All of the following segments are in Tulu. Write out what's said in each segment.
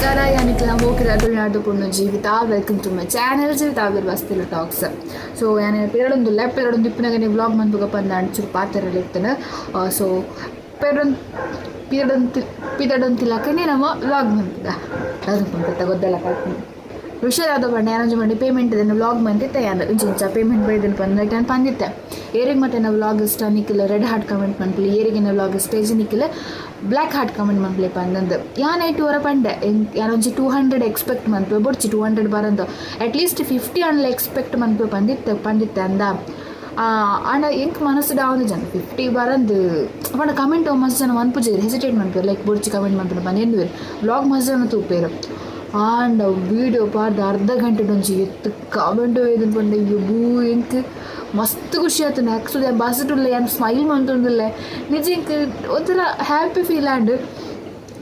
ನಮಸ್ಕಾರ ಯಾನಿಕ್ಲ ಮೋಕಿದ ಪೊಣ್ಣು Jeevitha. Welcome to my channel Jeevitha ಬಸ್ತಿಲ್ಲ talks. So ಯಾನ್ ಪಿರಡೊಂದುಲ್ಲ ಪಿರಡೊಂದು ಇಪ್ಪುನಗನೆ ವ್ಲಾಗ್ ಮನ್ಪುಗ ಪಂದ ಅಂಚೂರು ಪಾತೆರಲ್ಲಿ ಇರ್ತೇನೆ. ಸೊ ಪೆರಡೊಂದು ಪಿರಡೊಂದು ಪಿದಡೊಂತಿಲಕನೆ ನಮ್ಮ ವ್ಲಾಗ್ ಮನ್ಪುಗ ಅದು ಪಂಪತ್ತ ಗೊದ್ದಲ್ಲ ಕಲ್ಪನೆ ಹುಷಾರಾದ ಬಣ್ಣ ಯಾರಂಜು ಮಾಡಿ ಪೇಮೆಂಟ್ ಇದನ್ನು ವ್ಲಾಗ್ ಮಂತಿತ್ತೆ ಯಾನ್ ಇಂಚ ಇಂಚ ಪೇಮೆಂಟ್ ಬೈದನ್ನು ಪಂದ ನಾನು ಪಂದಿತ್ತೆ ಏರಿಗೆ ಮತ್ತೆ ನಾವು ವ್ಲಾಗ್ ಇಷ್ಟ ನಿಕ್ಕಿಲ್ಲ ರೆಡ್ ಹಾರ್ಟ್ ಕಮೆಂಟ್ ಮನ್ಪುಲಿ ಏರಿಗೆ ವ್ಲಾಗ್ ಇಷ್ಟ ನಿಕ್ಕಿಲ್ಲ ಬ್ಲ್ಯಾಕ್ ಹಾರ್ಟ್ ಕಮೆಂಟ್ ಮನ್ಪುಲೆ ಪಂದಂದು ಯಾನ್ ಐಟ್ ವರ ಪಂಡೆ ಯಾನೊಂಜಿ 200 ಎಕ್ಸ್ಪೆಕ್ಟ್ ಮನ್ಪೆ ಬೊಡ್ಚಿ 200 ಬರಂದು ಅಟ್ಲೀಸ್ಟ್ 50 ಅನ್ಲ ಎಕ್ಸ್ಪೆಕ್ಟ್ ಮನ್ಪೆ ಪಂದಿತ್ತೆ ಪಂದಿತ್ತೆ ಅಂದ ಆಂಡ ಎಂಕ್ ಮನಸ್ಸು ಡಾವೊಂದು ಜನ 50 ಬರಂದು ಪಂಡ ಕಮೆಂಟ್ ಮಸ್ತ್ ಜನ ಮನ್ಪುಜೆರ್ ಹೆಸಿಟೇಟ್ ಮನ್ಪುವೆರ್ ಲೈಕ್ ಬೊಡ್ಚಿ ಕಮೆಂಟ್ ಮನ್ಪುನ ಪಂದ್ ಎನ್ನುವೆರ್ ವ್ಲಾಗ್ ಮಸ್ತ್ ಜನ ತೂಪೆರ್ ಆಂಡ ವೀಡಿಯೋ ಪಾಡ್ದ್ ಅರ್ಧ ಗಂಟೆ ಒಂಜಿ ಎತ್ತು ಕಮೆಂಟ್ ಒಯ್ದು ಪಂಡ ಯಬ್ಬೂ ಎಂಕ್ ಮಸ್ತ್ ಖುಷಿ ಆತುಂಡು ಆಕ್ಚುಲಿ ಯಾನ್ ಬಸ್ಸುಟ್ ಉಲ್ಲೆ ಯಾನ್ ಸ್ಮೈಲ್ ಮಂತೊಂದುಲ್ಲೆ ನಿಜ ಎಂಕ್ ಒಂಥರ ಹ್ಯಾಪಿ ಫೀಲ್ ಆಂಡ್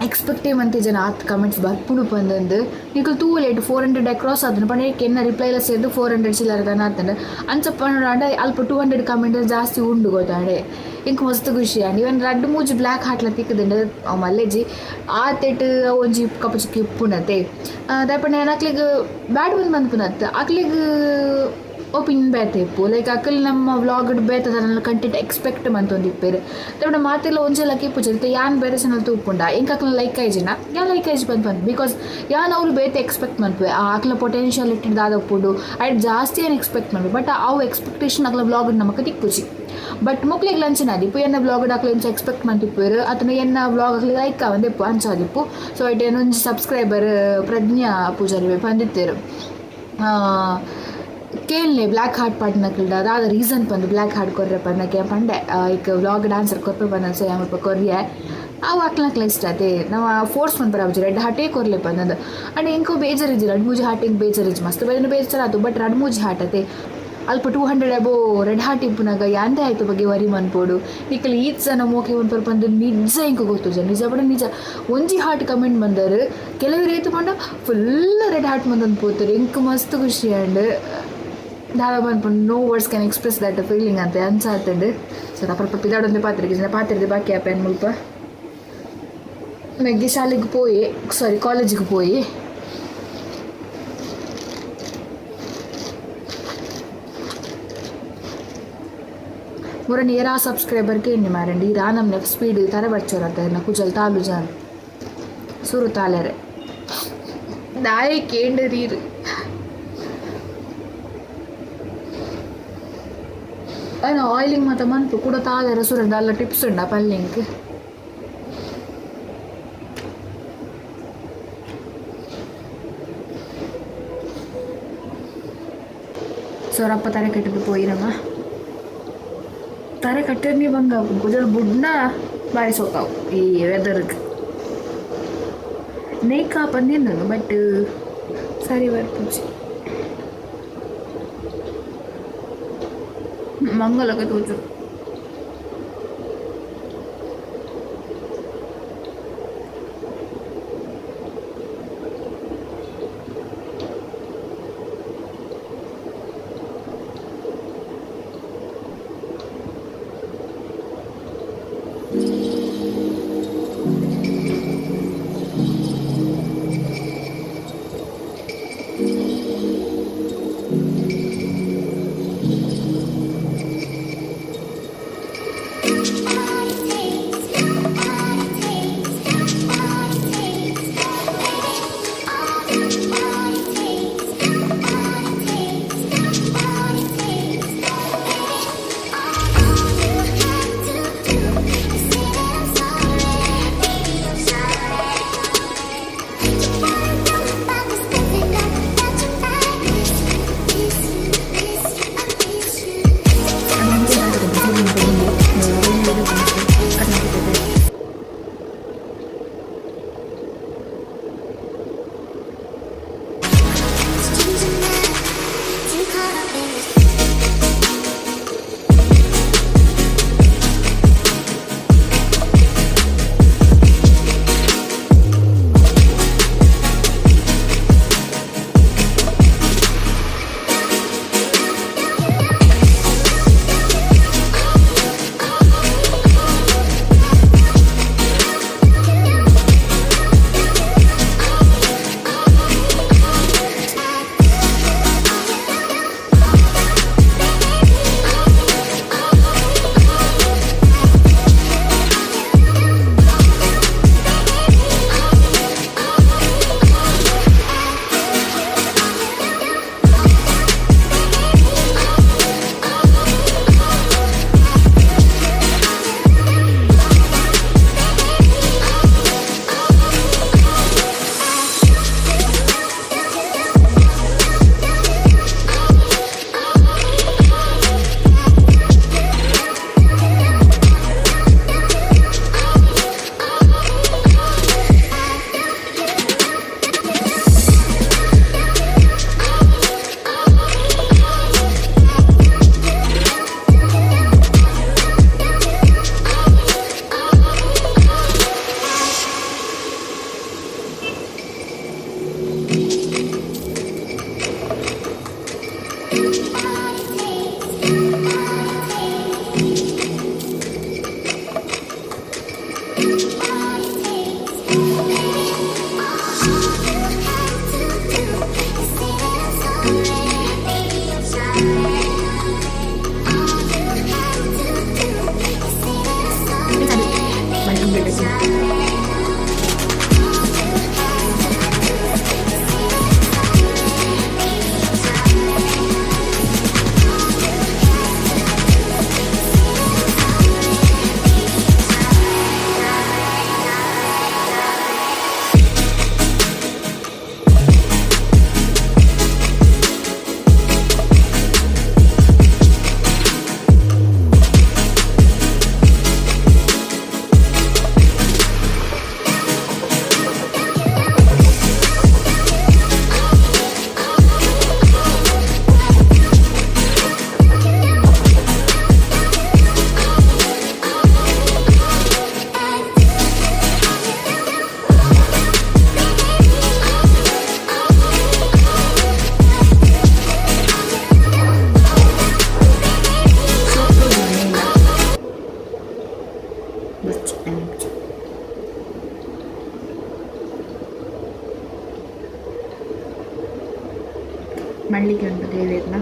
ಎಕ್ಸ್ಪೆಕ್ಟೇ ಮಂತಿಜನ ಆತ್ ಕಮೆಂಟ್ಸ್ ಬರ್ಪುಂಡು ಪಂದಂದು ನಿಕುಲು ತೂವೊಲಿ 400 ಕ್ರಾಸ್ ಆತುಂಡು ಪಂಡ ಎನ್ನ ರಿಪ್ಲೈ ಲ ಸೇರ್ದ್ 400 ಚಿಲ್ಲರೆ ದಾನ ಆತುಂಡು ಅಂಚ ಪನೊಡಾಂಡ ಅಲ್ಪ 200 ಕಮೆಂಟ್ ಜಾಸ್ತಿ ಉಂಡು ಗೊತ್ತಾಂಡೆ ಎಂಕ್ ಮಸ್ತ್ ಖುಷಿ ಆಂಡ್ ಇವನ್ ರಡ್ಡ್ ಮೂಜಿ ಬ್ಲ್ಯಾಕ್ ಹಾರ್ಟ್ಲ ತಿಕ್ಕುದುಂಡು ಅವು ಮಲ್ಲೆಜಿ ಆತೆಟ್ ಒಂಜಿ ಕಪಚುಕಿ ಇಪ್ಪುನತೆ ದಾಯೆ ಪಂಡ ಯಾನ್ ಅಕ್ಲೆಗ್ ಬ್ಯಾಡ್ ಬಂದ್ ಮನ್ಪುನತ್ ಅಕ್ಲೆಗ್ ಒಪಿನಿಯನ್ ಬೇತೆ ಇಪ್ಪು ಲೈಕ್ ಅಕಲ್ ನಮ್ಮ ವ್ಲಾಗ್ ಬೇತೆ ದಾದನ ಕಂಟೆಂಟ್ ಎಕ್ಸ್ಪೆಕ್ಟ್ ಮಂತೊಂದಿಪ್ಪೆರ್ ದಾಯೆ ಮಾತೆರ್ಲ ಒಂಜೆ ಲಕ ಇಪ್ಪುಜೆರ್ ಇತ್ತೆ ಯಾನ್ ಬೇರೆ ಚಾನಲ್ ತೂಪುಂಡ ಎಂಕ್ ಅಕ್ಲ್ನ ಲೈಕ್ ಆಯಿಜಿನ ಯಾನ್ ಲೈಕ್ ಆಯಿಜಿ ಪಂದ್ ಪಂದ್ because ಯಾನ್ ಅವ್ಲು ಬೇತೆ ಎಕ್ಸ್ಪೆಕ್ಟ್ ಮನ್ಪುವೆ ಆ ಅಕ್ಲ್ನ ಪೊಟೆನ್ಷಿಯಲ್ ಇಟ್ಟಿಡ್ ದಾದ ಉಪ್ಪುಂಡು ಐಟ್ ಜಾಸ್ತಿ ಯಾನ್ ಎಕ್ಸ್ಪೆಕ್ಟ್ ಮನ್ಪುವೆ ಬಟ್ ಅವು ಎಕ್ಸ್ಪೆಕ್ಟೇಷನ್ ಅಕ್ಲ್ನ ವ್ಲಾಗ್ ನಮಕ್ ತಿಕ್ಕುಜಿ ಬಟ್ ಮೊಕ್ಲೆಗ್ ಅಂಚನೆ ಆದಿಪ್ಪು ಎನ್ನ ವ್ಲಾಗ್ ಅಕ್ಲು ಎಂಚ ಎಕ್ಸ್ಪೆಕ್ಟ್ ಮಂತಿಪ್ಪುವೆರ್ ಅತ್ತಂಡ ಎನ್ನ ವ್ಲಾಗ್ ಅಕ್ಲೆಗ್ ಲೈಕ್ ಆವಂದೆ ಇಪ್ಪು ಅಂಚ ಆದಿಪ್ಪು. ಸೊ ಐಟ್ ಏನೊಂಜಿ ಸಬ್ಸ್ಕ್ರೈಬರ್ ಪ್ರಜ್ಞಾ ಪೂಜಾರಿ ಪಂದಿತ್ತೆರ್ ಕೇನ್ಲೆ ಬ್ಲ್ಯಾಕ್ ಹಾರ್ಟ್ ಪಾಡ್ನಕಲ್ಡ ದಾದ ರೀಸನ್ ಪಂದ್ ಬ್ಲ್ಯಾಕ್ ಹಾರ್ಟ್ ಕೊರ್ರೆ ಪಂದಕ್ಕೆ ಪಂಡೆ ಐಕ್ ವ್ಲಾಗ್ ಡಾನ್ಸರ್ ಕೊರ್ಪೆ ಪಂದ ಸೊ ಯಾನ್ ಮುಲ್ಪ ಕೊರ್ಯೆ ಅವು ಅಕ್ಲಕ್ಲ ಇಷ್ಟ ಅತೆ ನಮ ಫೋರ್ಸ್ ಮನ್ಪರೆ ಆಪುಜಿ ರೆಡ್ ಹಾರ್ಟೇ ಕೊರ್ಲೆ ಪಂದಂದು ಅಂಡ್ ಎಂಕ್ ಬೇಜಾರ್ ಇಜ್ಜಿ ರಡ್ಡ್ ಮೂಜಿ ಹಾರ್ಟ್ ಎಂಕ್ ಬೇಜಾರ್ ಇಜ್ಜಿ ಮಸ್ತ್ ಬೇಜಾರ್ ಬೇಜಾರ್ ಆತು ಬಟ್ ರಡ್ಡ್ ಮೂಜಿ ಹಾರ್ಟ್ ಅತೆ ಅಲ್ಪ 200 ಅಬೋ ರೆಡ್ ಹಾರ್ಟ್ ಇಪ್ಪುನಗ ಯಾಂದೇ ಆಯ್ತು ಬಗ್ಗೆ ವರಿ ಮನ್ಪೊಡು ನಿಕಲ್ ಈತ್ ಜನ ಮೋಕೆ ಮನ್ಪುವೆರ್ ಪಂದ್ ನಿಜ ಎಂಕ್ ಗೊತ್ತುಜ ನಿಜ ಪಂಡ ನಿಜ ಒಂಜಿ ಹಾರ್ಟ್ ಕಮೆಂಟ್ ಮಂದರ್ ಕೆಲವೆರ್ ಏತ್ ಪಂಡ ಫುಲ್ ರೆಡ್ ಹಾರ್ಟ್ ಮಂತೊಂದು ಪೋತೆರ್ ಎಂಕ್ ಮಸ್ತ್ ಖುಷಿ ಆಂಡ್ ದಾದ ಪನ್ಪುಂಡು no words can express that feeling ಅಂತ ಅಂಚ ಆತುಂಡು. ಸೊ ಅಪರಪ ಪಿದಾಡೊಂದು ಪಾತೆರ್ಗೆ ಇಜ್ಜಿಂಡ ಪಾತೆರ್ದ್ ಬಾಕಿ ಆಪೆ ಮುಲ್ಪ ಮೆಗ್ಗಿ ಶಾಲೆಗ್ ಪೋಯೆ ಸಾರಿ ಕಾಲೇಜಿಗ್ ಪೋಯೆ. ಮುರನ್ ಏರಾ ಸಬ್ಸ್ಕ್ರೈಬರ್ ಕೇಂಡಿ ಮಾರಂಡಿ ರಾನಮ್ನ ಸ್ಪೀಡ್ ತರೆ ಬಚ್ಚೋರತ್ತ ಕುಜಲ್ ತಾಲು ಜಾನ್ ಸುರು ತಾಲೆರೆ ದಾಯೆ ಕೇಂಡರೀರು ಐನ ಆಯಿಲಿಂಗ್ ಮಾತ ಮನ್ಪು ಕೂಡ ತಾಲೆರೆ ಸುರಂಡ ಅಲ್ಲ ಟಿಪ್ಸ್ ಉಂಡ ಪಲ್ಲಿಂಕ್ ಸೊರಪ್ಪ ತರೆ ಕಟ್ಟಿದ್ದು ಪೋಯಿನಮ್ಮ ತರೆ ಕಟ್ಟರ್ನಿ ಬಂಗ ಕುಜಲ್ ಬುಡ್ನ ಬಾರಿ ಸೋಕಾವು ಈ ವೆದರ್ಗೆ ನೇಕಾ ಪಂದಿನ ಬಟ್ ಸರಿ ಬರ್ಪುಜಿ ಮಂಗಲಕ್ಕೆ ತೋಜು ಮಡ್ಲಿಕ್ಕೆ ಉಂಟು ದೇವೇರ್ನ.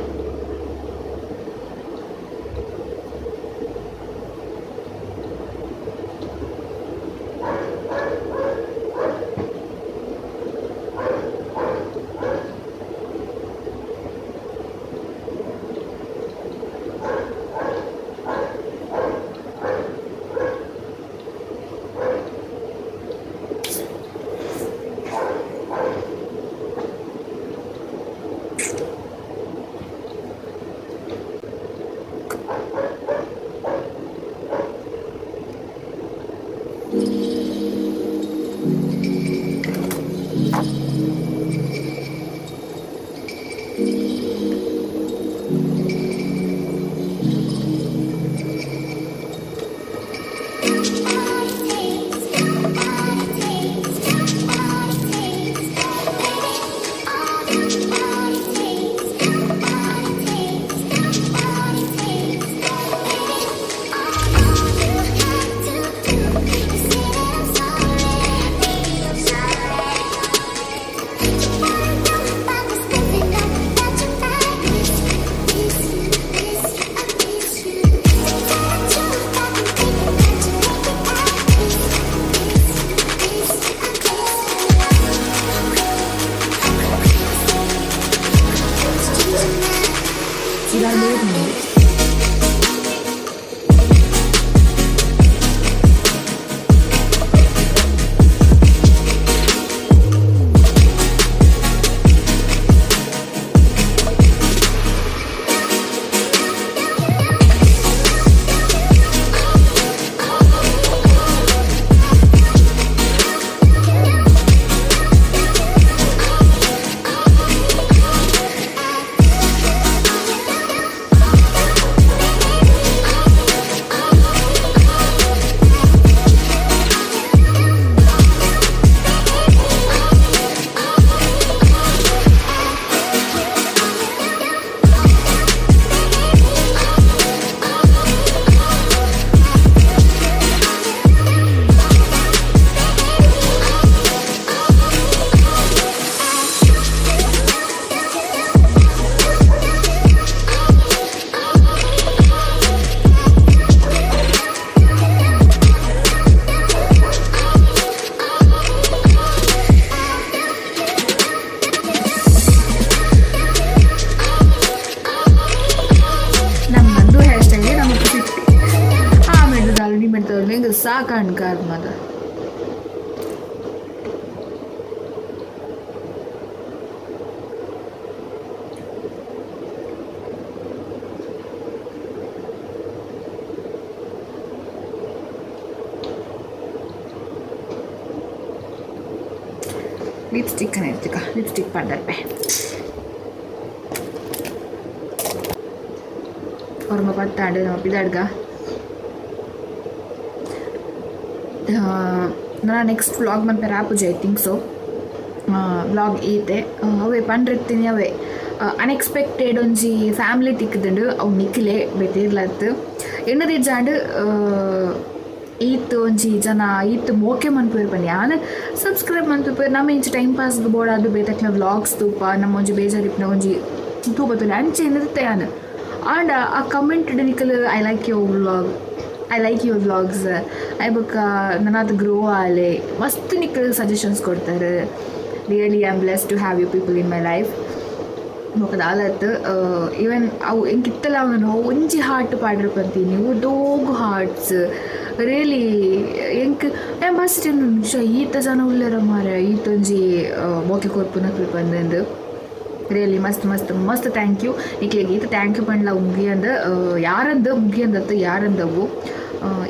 ನಮ್ಮ ಹೇರ್ ಸ್ಟೈಲ್ ನಮಗೆ ಫಿಟ್ ಆಮೇಲೆ ದಾಲ್ ನಿಮ್ಗೆ ಸಾಕಂಡ್ ಕಾರ್ ಮದ. ಲಿಪ್ಸ್ಟಿಕ್ ಇರ್ತಿಕ ಲಿಪ್ಸ್ಟಿಕ್ ಪಂಡರ್ಪೆ ಹೊರಮ ಪತ್ತಾಂಡು ನಮ್ಮ ಪಿದಾಡ್ಗ. ನನ್ನ ನೆಕ್ಸ್ಟ್ ವ್ಲಾಗ್ ಮನ್ಪೆರ ಆಪುಜಿ, I think so. Vlog ಈತೆ ಅವೇ ಪಂಡ್ರಿರ್ತೀನಿ. ಅವೇ ಅನ್ಎಕ್ಸ್ಪೆಕ್ಟೆಡ್ ಒಂಜಿ ಫ್ಯಾಮಿಲಿ ತಿಕ್ಕುದುಂಡು. ಅವು ನಿಕ್ಲೆ ಬೇತೆ ಎಣ್ಣದಿಜ್ಜಾಂಡ್ ಈತ್ ಒಂಜಿ ಜನ ಈತ್ ಮೋಕೆ ಮನ್ಪುವೆರ್ ಪಂದ್ ಯಾನ್ ಸಬ್ಸ್ಕ್ರೈಬ್ ಮನ್ಪುವೆರ್. ನಮ್ಮ ಇಂಚ ಟೈಮ್ ಪಾಸ್ಗ್ ಬೋಡಾದ್ ಬೇತೆಕ್ಲ ವ್ಲಾಗ್ಸ್ ತೂಪ, ನಮ್ಮ ಒಂಜಿ ಬೇಜಾರ್ ಇಪ್ಪುನ ಒಂಜಿ ತೂಪ ತೂಲೆ ಅಂಚೆ ಎನ್ನುತ್ತೆ ಯಾನ್. ಆಂಡ ಆ ಕಮೆಂಟ್ ನಿಕಲ್ "I like your vlog, I like your vlogs, I ಬೊಕ್ಕ ನನಾತ್ ಗ್ರೋ ಆಲೆ" ಮಸ್ತ್ ನಿಕಲ್ ಸಜೆಷನ್ಸ್ ಕೊಡ್ತಾರೆ. Really, I am blessed to have you people in my life. ಬೊಕ ದಾಲತ್ ಈವನ್ ಅವು ಎಂಕ್ ಇತ್ತಲ ಅವನು ಒಂಜಿ ಹಾರ್ಟ್ ಪಾಡ್ರೆ ಪಂತೀನಿ ಡೋಗ್ ಹಾರ್ಟ್ಸ್. ರಿಯಲಿ ಎಂಕ್ ಯಾನ್ ಫಸ್ಟ್ ಈತ ಜನ ಉಲ್ಲೆರ ಮಾರ್ರೆ, ಈತೊಂಜಿ ಮೋಕೆ ಕೊರ್ಪುನಕುಲು ಪಂದ್. ರಿಯಲಿ ಮಸ್ತ್ ಮಸ್ತ್ ಮಸ್ತ್ thank you ನಿಕ್ಲೆಗ್. ಈತ thank you ಪಂಡ್ಲ ಮುಗಿಯಂದ್, ಯಾರಂದ್ ಮುಗಿಯಂದತ್ತು ಯಾರಂದವು.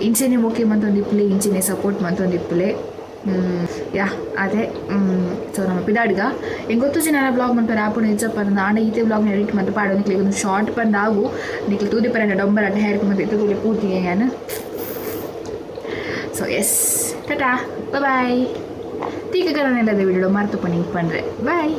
ಇಂಚೆನೆ ಮೋಕೆ ಮಂತೊಂದಿಪ್ಪುಲೆ, ಇಂಚೆನೆ ಸಪೋರ್ಟ್ ಮಂತೊಂದಿಪ್ಪುಲೆ. ಯಾ, ಅದೇ. ಸೊ ನಮ್ಮ ಪಿದಾಡ್ಗ. ಎಂಕ್ ಗೊತ್ತುಜಿ ನನ್ನ ವ್ಲಾಗ್ ಮನ್ಪೆರೆ ಆಪುಂಡು ಇಜ್ಜ ಪಂದ್. ಆಂಡ ಈತೆ ವ್ಲಾಗ್ನ ಎಡಿಟ್ ಮಂತ್ ಪಾಡೊಂದು ನಿಕ್ಲೆಗ್ ಒಂದು ಶಾರ್ಟ್ ಪಂದ್ ಆವು. ನಿಕ್ಲೆ ತೂದಿಪ್ಪರೆ ಡೊಂಬರ್ ಅಡ್ಡ ಹೇರ್ ಮಂತ್ ಇತ್ತೆ ತೂಲೆ ಪೂರ್ತಿ ಯಾನ್. ಸೊ ಎಸ್, ಟಾಟಾ, ಬಾಯ್. ತೀಕಕರನೆಲ್ಲದ ವಿಡಿಯೋ ಮರ್ತು ಪನಿ ಪಂಡ್ರೆ. ಬಾಯ್.